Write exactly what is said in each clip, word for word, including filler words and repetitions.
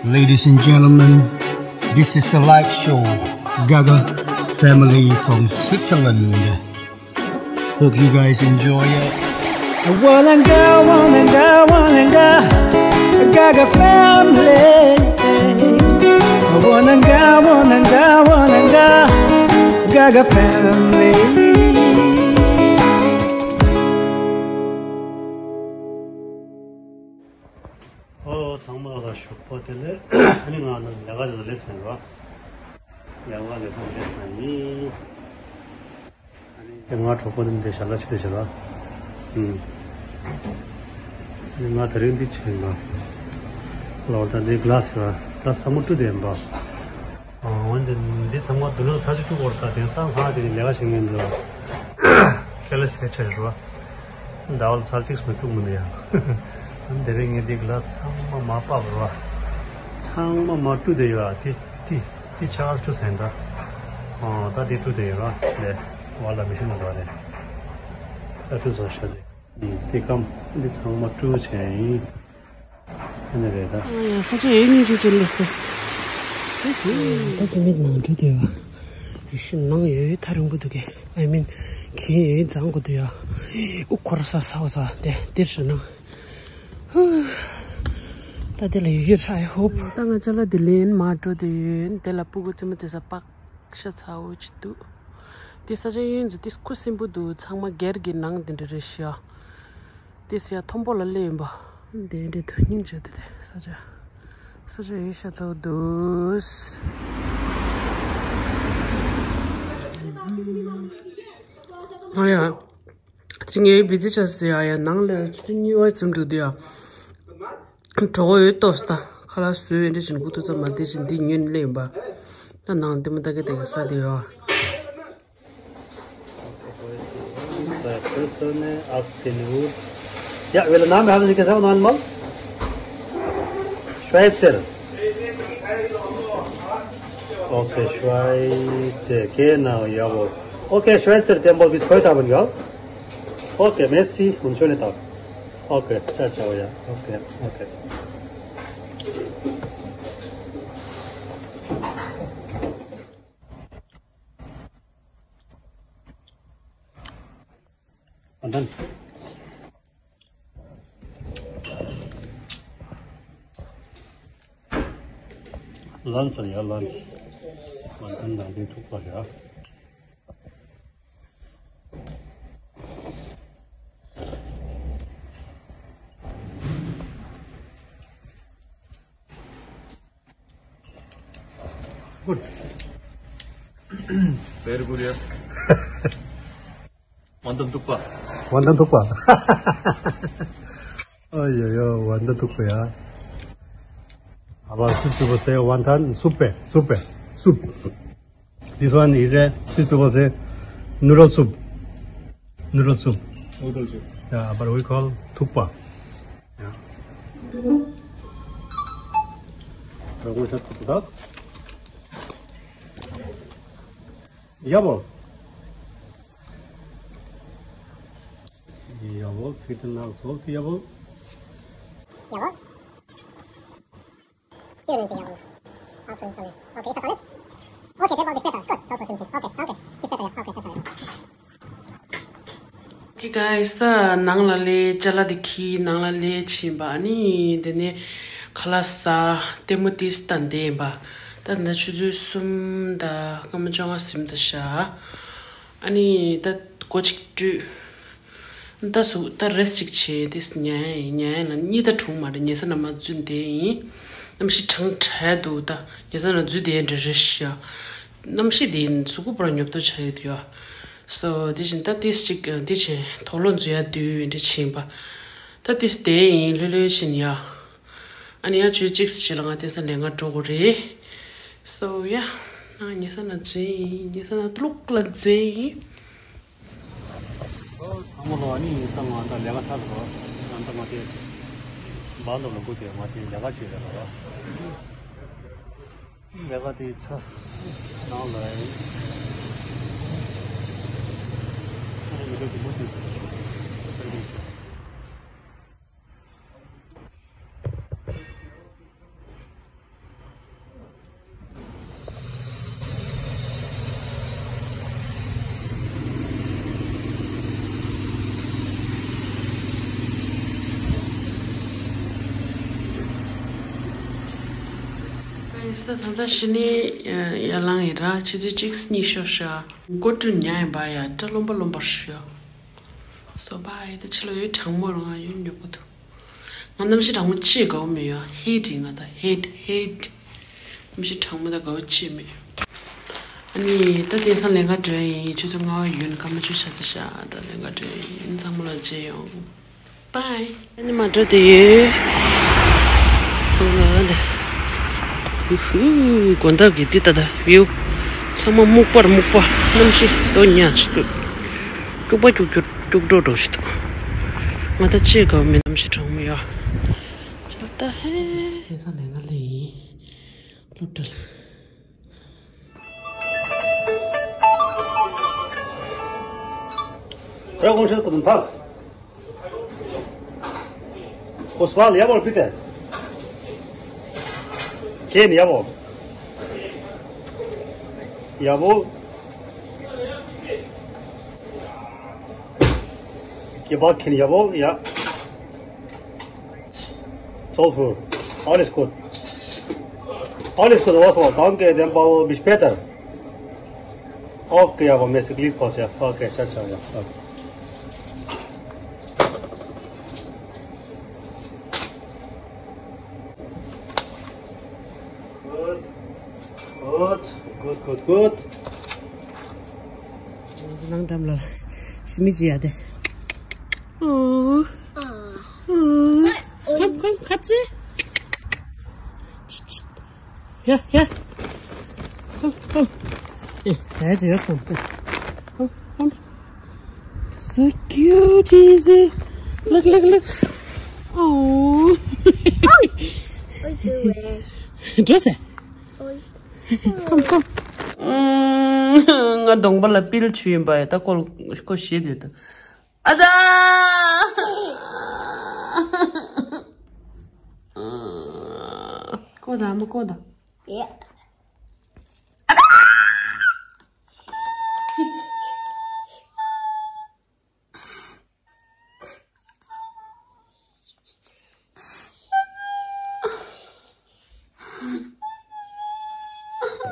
Ladies and gentlemen, this is a live show, Gaga Family from Switzerland. Hope you guys enjoy it. Walanga, walanga, walanga, Gaga Family. Walanga, walanga, walanga, Gaga Family. ཨོ། ཚང་མ་ལ་ཞོགས་པ་བདེ་ལེགས། ཨ་ནི་ང་ནི་ལས་ཀ་ཅིག་ལས་ཚར་བ། ལས་ཀ་ལས་ཚར་ལས་ཚར་ཡིན། ཨ་ནི་ང་གྲོགས་པོ་དེ་འདྲ་ཞལ་ལག་ཆུ་དེ་ཞལ་ལག་ཨུམ། ཨ་ནི་ང་དེ་རིང་འདི་བྱས་ན། ལོར་ད་འདི་གླ་ཟེར་བ་གླ་ཚང་མ་བཀྲུ་དེ་ཡིན་པ། འོན་ཏེ་འདི་ཚང་མ་དུ་ལོ་ཚར་གཅིག་བཀྲུ་དགོས་རེད། ད་དེང་སང་ཧ་དེ་ནི་ལས་ཀ་བྱེད་མཁན་འདུག་ཁེ་ལས་བྱེད་ཆོག་རེད་བ། ཟླ་བ་ལ་ཚར་གཅིག་སུ་བཀྲུ་མི་འདུག་ཡ། དེ་རིང་ངས་འདི་གླ་ཚང་མ་མ་པགས་རེད་བ། ཚང་མ་མ་བཀྲུ་དེ་ཡོད། དེ་དེ་དེ་ཆ་ག་བཀྲུ་ཟིན་ད། ཨོ་ད་དེ་བཀྲུ་དེ་ཡོད་ར། ལས་བ་ལ་མི་ཤི་ན་འགྲོ་རེད། ད་བཀྲུ་བཟོ་ཤ་དེ། ཨུམ། དེ་སྐམ་འདི་ཚང་མ་བཀྲུ་བྱས་ཡིན། ཨ་ནི་རེད་ད། ཨ་ཡ་ས་ཆ་ཡོད་ཉིན་ཅིག་ཅིག་ལས་སོ། ད་དེ་མིག་ནང་འགྲོ་དེ་བ། ཡེ་ཤུ་ནང་ཡོད་ཐག་རིང་པོ་འདུག་གས། I mean གྱེན་ཡོད་མཛངས་དགོས་འདུག་ཡ། ཨུ་ཁོ་ར་ས་ས་བ་ས་དེ་དེར་ཤུ་ནང་། ཧུ། ད་དེ་ལ་ཡོད་ཡོད་ཧྲ། I hope། ད་ང་ཅ་ལག་དེ་ལེན་མ་འགྲོ་དེ་ཡོད། དེ་ལ་སྤུ་གུ་རྩེད་མོ་རྩེ་ས་པག་ཤ་ཚ་བོ་ཅིག་འདུག་དེ་ས་ཆ་གཡས་གཡོན་ཚོ་དེ་ཁུ་སིམ་པོ་འདུག་ཚང་མ་སྒེར་གྱི་ནང་དེ་འདྲ་རེད་ཤག་དེ་ས་ཡ་མཐོན་པོ་ལ་སླེབས་ཡིན་པ། དེ་འདྲའི་དོན་སྙིང་བརྗོད་དེ་དེ་ས་ཆ། ས་ཆ་ཡོད་ཤག་ཚ་བོ་འདུག་ཨ་ཡ། དེ་ངའི་བི་ཛི་ཆགས་སོང་ཡ། ཡ་ནང་ལ་ཆུ་ཚོད་གཉིས་པ་ཙམ་འདུག་དེ་ཡ། གྲོགས་པོ་ཡོད་ཏོ་སི་ད་ཁ་ལག་བཟོས་ཡོད་འདྲ་བྱས་ནས་སྒུག་ཐུབ་ཙམ་མ་བསྡད་བྱས་འདི་ཉོས་ནས་སླེབས་ཡིན་པ། ད་ནང་ལ་ལྟད་མོ་ལྟ་གི་ལྟ་གི་ས་དེ་ཡོད། Ja, welchen Namen haben Sie gesagt noch einmal? Schweizer. Okay, Schweizer, genau, jawohl. Okay, Schweizer, den wollte ich heute haben, ja? Okay, merci und schönen Tag. Okay, ciao, ciao, ja. Okay, okay. Und dann. Lunch, ja, Lunch. Und dann, dann geht es ja. Good. Very good, yeah. Wandam tukpa. Wandam tukpa. Oh, yeah, yeah, wandam tukpa, yeah. Aber Swiss people say wonton soup, soup, soup. This one is a, Swiss people say noodle soup. Noodle soup. Noodle soup. Yeah, but we call tukpa. Yeah. Rogo shot tukpa. Jawohl. Jawohl, kriegt er nach Solf, jawohl. Jawohl. Vielen Dank, jawohl. Auch für den Sonne. Okay, ist das alles? Okay, der Ball ist später. Gut, Solf, okay, danke. Bis später, ja. Okay, ciao, ciao. Okay, guys, ད་ནང་ལ་སླེབས། ཅ་ལག་དེ་འཁྱེར་ནང་ལ་སླེབས་ཕྱིན་པ། ཨ་ནི་དེ་ནས་ཁ་ལག་ཟ། ལྟད་མོ་ཏིས་ལྟ་བསྡད་ཡིན་པ། ད་ད་ཆུ་ཚོད་གསུམ་དང་སྐར་མ་བཅོ་ལྔ་ཟིན་ཚར་ཤག་ཨ་ནི་ད་སྒོ་གཅིག་བཀྲུས། ད་གཟུགས་ད་རེས་གཅིག་བྱས་ཏེ་ཉལ་ཡིན། ཉལ་ཡིན་ལ་གཉིད་ད་གྲོངས་མ་རེད། ཉལ་ས་ན་མར་འཛུལ་བསྡད་ཡིན། གནམ་གཤིས་གྲང་དྲགས་འདུག་ད་ཉལ་ས་ན་འཛུལ་བསྡད་འདྲ་རེད་ཤག་གནམ་གཤིས་འདི་གཟུགས་པོ་པར་ཉོབ་ཏོ་ཆགས་ཡོད་ཡ། སོ་དེ་བཞིན་ད་ཏིས་གཅིག་འདི་བྱས་དོགས་སློང་འཛུལ་ཡ་དུས་འདྲ་ཕྱིན་པ། ད་ཏིས་བསྡད་ཡིན། ལྷོད་ལྷོད་ཕྱིན་ཡ། ཨ་ནི་ཡ་ཆུ་ཚོད་གཅིག་ཙམ་ཞིག་ལ་ང་ཏིས་ལས་ཀ་འགྲོ་དགོས་རེད། སོ་ཡ། ང་ཉལ་ས་ན་འཛུལ་ཡིན། ཉལ་ས་ན་ལོག་ལ་འཛུལ་ཡིན། ཨོ་ཚང་མ་ལོ། ཨ་ནི་ད་ང་ད་ལས་ཀ་ཚར་ལོ། ང་ད་ང་དེ་བར་འདུག་ལ་སྒུག་དེ་ང་དེ་ལས་ཀ་བྱེད་ལ་ལོ། ལས་ཀ་དེ་ཚར་ནང་ལ་ཡིན། ཨ་ནི་མི་འགྲོ་དེ་མོ་དེ་ཚར་ཞོག་ཨིན་སྟ་ད་ལྟ་ཤི་ནི་ཡ་ལང་ཡི་ར་ཆུ་ཚོད་གཅིག་གཉིས་ཤོར་ཤག་མགོ་ཀྲུ་ཉ་ཡིན་པ་ཡ་སྐྲ་ལོམ་པ་ལོམ་པར་ཤོག་སོ་པ་ཨེ་ད་ཕྱི་ལོ་ཡོད་གྲང་མོ་རང་ང་ཡོད་མྱོང་གི་འདུག་ང་གནམ་གཤིས་གྲང་མོ་ཅི་དགའ་བོ་མེད་ཡ་ཧེ་ཏི་ང་ད་ཧེ་ཏི་ཧེ་ཏི་གནམ་གཤིས་གྲང་མོ་ད་དགའ་བོ་ཅི་མེད། ཨ་ནི་ད་དེང་སང་ལས་ཀ་འགྲོ་ཡིན་ཆུ་ཚོད་ལྔ་བ་ཡོད་ནི་སྐར་མ་བཅུ་ཆ་ཚ་ཤག་ད་ལས་ཀ་འགྲོ་ཡིན་ཚང་མ་ལ་མཇལ་ཡོང་། Bye. ཨ་ནི་མ་འགྲོ་དེ་ཡོད། ཐུག་ན་འདི། ཧུ་ཧུ་དགོན་བདག་གི་འདི་ལྟ་ད་བིའུ། ཚང་མ་སྨུག་པར་སྨུག་པ་གནམ་གཤིས་རྡོ་ཉག་ཅིག་འདུག་སྐྱུག་པ་སྐྱུག་སྐྱུག་སྐྱུག་བྲོ་བྲོ་ཞིག་འདུག་ང་ད་ཅི་དགའ་བོ་མེད་གནམ་གཤིས་གྲང་མོ་ཡོད། ཅི་ལ་ད་ཧེ། ཁ་སང་ལས་ང་ལས་ཡིན། སློབ་གྲྭ་ལ། Bravo, schön, guten Tag. Oswald, jawohl, bitte. Gehen, jawohl. Jawohl. Gebacken, jawohl, ja. Zwölf Uhr. Alles gut. Alles gut, Oswald. Danke, dann bald bis später. Okay, aber mäßig liegt was, ja. Okay, ciao, ciao, ja. Okay. Gut. Gut, gut, gut, gut. ནང་འགྲམ་ལ་ཞི་མི་ཅི་ཡ་དེ། ཨོ། ཨོ། ཁམ་ཁམ་ཁ་ཅི། ཡ་ཡ། ཁམ་ཁམ། ཨེ་ད་ཅི་ཡ་སོང་། ཁམ་ཁམ། So cute is it? Look, look, look. Oh. འགྲོ་ཟེར། Come, come. ང་གདོང་པ་ལ་པིལ་བྱུགས་ཡིན་པ་ཡ་ད་ཀོ་ཀོ་ཞེད་དེ་ད། ཨ་ཙ། ཀོ་ད་མ་ཀོ་ད། Yeah.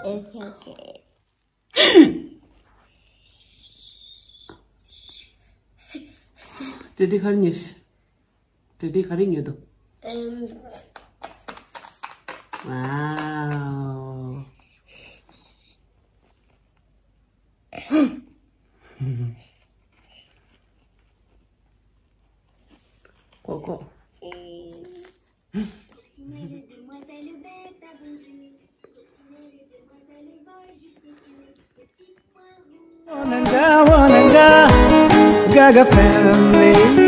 It's okay. དེ་དེ་ག་རེ་ཉོས། དེ་དེ་ག་རེ་ཉོས་འདུག་ཨེམ། Wow. ཀོ་ཀོ། Gaga family.